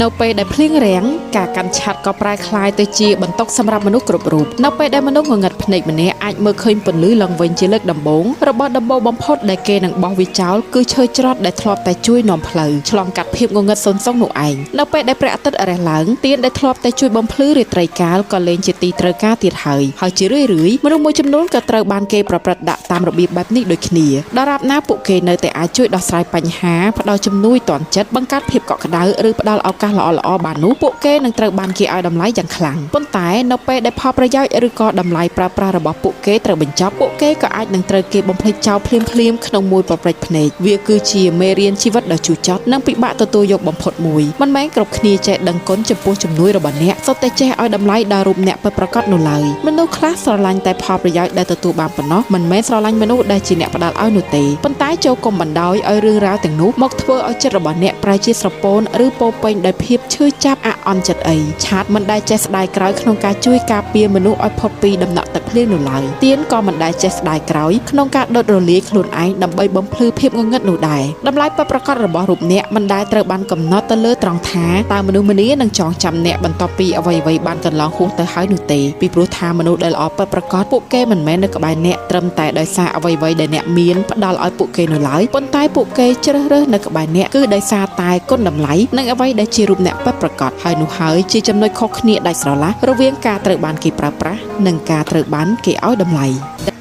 នៅពេលដែលភ្លៀងរាំងការកាន់ឆ័ត្រក៏ប្រែក្លាយទៅជាបន្ទុកសម្រាប់មនុស្សគ្រប់រូបនៅពេលដែលមនុស្សងងឹតភ្នែកម្នាក់អាចមើលឃើញពន្លឺឡើងវិញជាលើកដំបូងរបស់ដំបូងបំផុតដែលគេនឹងបោះវាចោលគឺឈើច្រត់ដែលធ្លាប់តែជួយនាំផ្លូវឆ្លងកាត់ភាពងងឹតសូន្យសុងនោះឯងនៅពេលដែលព្រះអាទិត្យរះឡើងទៀនដែលធ្លាប់តែជួយបំភ្លឺរាត្រីកាលក៏លែងជាទីត្រូវការទៀតហើយហើយជារឿយៗមនុស្សមួយចំនួនក៏ត្រូវបានគេប្រព្រឹត្តដាក់តាមរបៀបបែបនេះដូចគ្នាដរាបណាពួកគេនៅតែអាចជួយដោះស្រាយបញ្ហាផ្ដល់ជំនួយទាន់ចិត្តបង្កើតភាពកក់ក្ដៅឬផ្ដល់ឱកាសល្អៗបាននោះពួកគេនឹងត្រូវបានគេឲ្យតម្លៃយ៉ាងខ្លាំងប៉ុន្តែនៅពេលដែលផលប្រយោជន៍ឬក៏តម្លៃប្រើប្រាស់របស់ពួកគេត្រូវបញ្ចប់ពួកគេក៏អាចនឹងត្រូវគេបំភ្លេចចោលភ្លាមៗក្នុងមួយប្រព្រឹត្តភ្នែកវាគឺជាមេរៀនជីវិតដ៏ជូរចត់និងពិបាកទទួលយកបំផុតមួយមិនមែនគ្រប់គ្នាចេះដឹងគុណចំពោះជំនួយរបស់អ្នកសុទ្ធតែចេះឲ្យតម្លៃដល់រូបអ្នកពិតប្រាកដនោះឡើយមនុស្សខ្លះស្រឡាញ់តែផលប្រយោជន៍ដែលទទួលបានប៉ុណ្ណោះមិនមែនស្រឡាញ់មនុស្សដែលជាអ្នកផ្ដល់ឲ្យនោះទេប៉ុន្តែចូលកុំបណ្ដោយឲ្យរឿងរ៉ាវទាំងនោះមកធ្វើឲ្យចិត្តរបស់អ្នកប្រែជាស្រពោនឬពោរពេញដោយភាពឈឺចាប់អាក់អន់ចិត្តអីឆាតមិនដែលចេះស្ដាយក្រោយក្នុងការជួយការពារមនុស្សឲ្យផុតពីដំណក់ទឹកភ្លៀងនោះឡើយទៀនក៏មិនដែលចេះស្ដាយក្រោយក្នុងការដុតរលាយខ្លួនឯងដើម្បីបំភ្លឺភាពងងឹតនោះដែរតម្លៃពិតប្រាកដរបស់រូបអ្នកមិនដែលត្រូវបានកំណត់ទៅលើត្រង់ថាតើមនុស្សម្នានឹងចងចាំអ្នកបន្ទាប់ពីអ្វីៗបានកន្លងហួសទៅហើយនោះទេពីព្រោះថាមនុស្សដែលល្អពិតប្រាកដពួកគេមិនមែននៅក្បែរអ្នកត្រឹមតែដោយសារអ្វីៗដែលអ្នកមានផ្ដល់ឲ្យពួកគេនោះឡើយប៉ុន្តែពួកគេជ្រើសរើសនៅក្បែរអ្នកគឺដោយសារតែគុណតម្លៃនិងអ្វីដែលជារូបអ្នកពិតប្រាកដហើយនោះហើយជាចំណុចខុសគ្នាដាច់ស្រឡះរវាងការត្រូវបានគេប្រើប្រាស់និងការត្រូវបានគេឲ្យតម្លៃ។